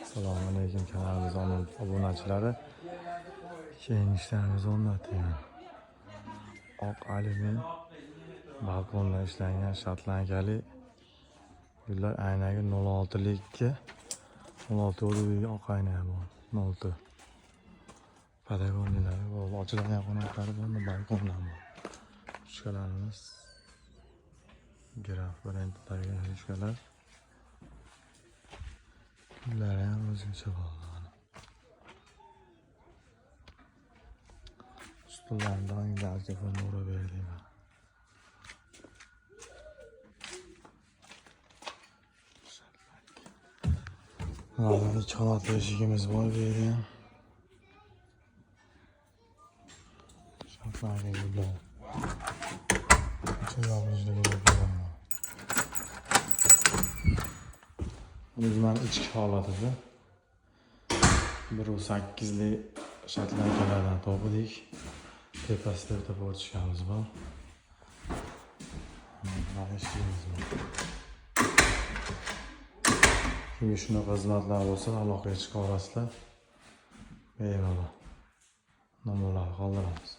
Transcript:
Assalomu alaykum kanalimiz obunachilari. Keyingi ishlarimiz o'rnatilgan. Oq alyumin balkonda ishlangan shotlandiyalik gullar aynagi 0.6 likka 0.6 o'rniga oq ayna bor. 0.6. Patagoniyalari bor, ochiladigan qanotlari bor, balkondan bor. Ruchkalarimiz Graf brendidagi ruchkalar. Gullari ham o'zgacha bo'ldi mana. Stullarni doimgi alkafonni urib berdik mana. Mana ikki qanotli eshigimiz bor bu yerda ham. Shotlandiya gullar. Ichi yopilishligi bo'lgan. O'zimani ichki holatida 1.8lik shotlandkalardan topdik. Tepasida bitta portichkamiz bor. Mana eshigimiz bor. Kimga shunaqa xizmatlar bo'lsa, aloqaga chiqa olasizlar. Bemalol. Nomerlarni qoldiramiz.